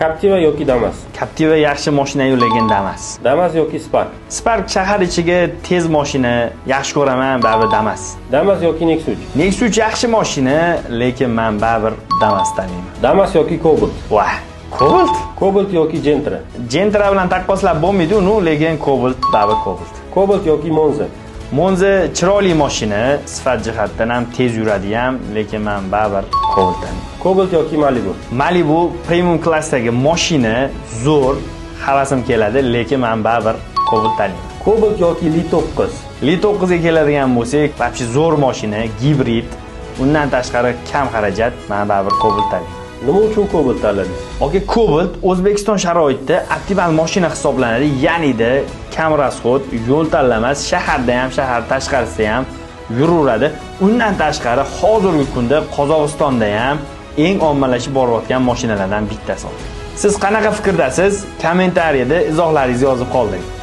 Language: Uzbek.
Captiva yoki Damas? Captiva yaxshi mashina, lekin Damas. Damas yoki Spark? Spark shahar ichiga tez mashina, yaxshi ko'raman, baribir Damas. Damas yoki Nexus 3? Nexus 3 yaxshi mashina, lekin men baribir Damas tanlayman. Damas yoki Cobalt? Vah, Cobalt? Cobalt yoki Gentra? Gentra bilan taqqoslab bo'lmaydi uni, lekin Cobalt baribir Cobalt. Cobalt yoki Monza? Monza chiroyli mashina, sifat jihatdan ham tez yuradi ham, lekin men baribir Cobalt tanlayman. Cobalt yoki Malibu? Malibu premium klassdagi mashina, zo'r, havasim keladi, lekin men baribir Cobalt tanlayman. Cobalt yoki Li 9? Li 9 ga keladigan bo'lsak, вообще zo'r mashina, gibrid, undan tashqari kam xarajat, men baribir Cobalt tanlayman. Nima uchun Cobalt tanladingiz? Aka, Cobalt O'zbekiston sharoitida optimal mashina hisoblanadi, ya'nida kam расход, yo'l tanlamas, shaharda ham, shahar tashqarisida ham yuraveradi. Undan tashqari hozirgi kunda Qozog'istonda ham eng ommalashib borayotgan mashinalardan bittasi. Siz qanaqa fikrdasiz? Kommentariyada izohlaringizni yozib qoldiring.